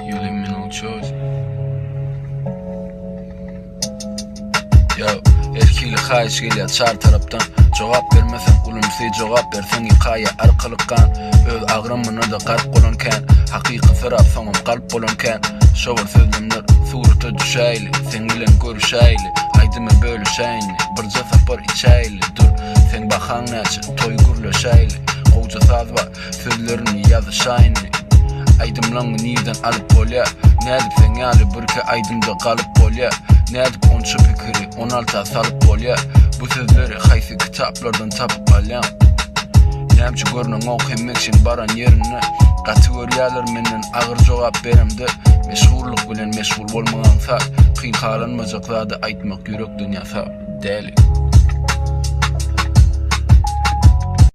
You leave me no choice. Yo, her hili haýyş gelýär çar tarapdan. Jogap bermeseň ulumsy, jogap berseň ýykaýa arkalyk gan. Öz agramyna-da gark bolan kän. Hakyky syrap soňam galp bolan kän. Şo bir sözlemler surata düşäýli, seň bilen görüşäýli, aýdymy bölüşäýinli, birje sapar içäýli, dur, seň bahaň näçe, toý gürleşäýli, gowja saz bar, Sözlerini ýazyşaýynmy? Aýdymlaňy nirden alyp bolýa? Nädip seň ýaly birki aýdymda galyp bolýa? Nädip onça pikiri on alta salyp bolýa? Bu sözleri haýsy kitaplardan tapyp alýaň? Nämçe görneňok hemmekşiň baran ýerinde Gaty görýäler menden agyr jogap beremde Meşhurlyk bilen meşgul bolmak aňsat Kyn halanmajak zady aýtmak ýürekden ýasap Däli.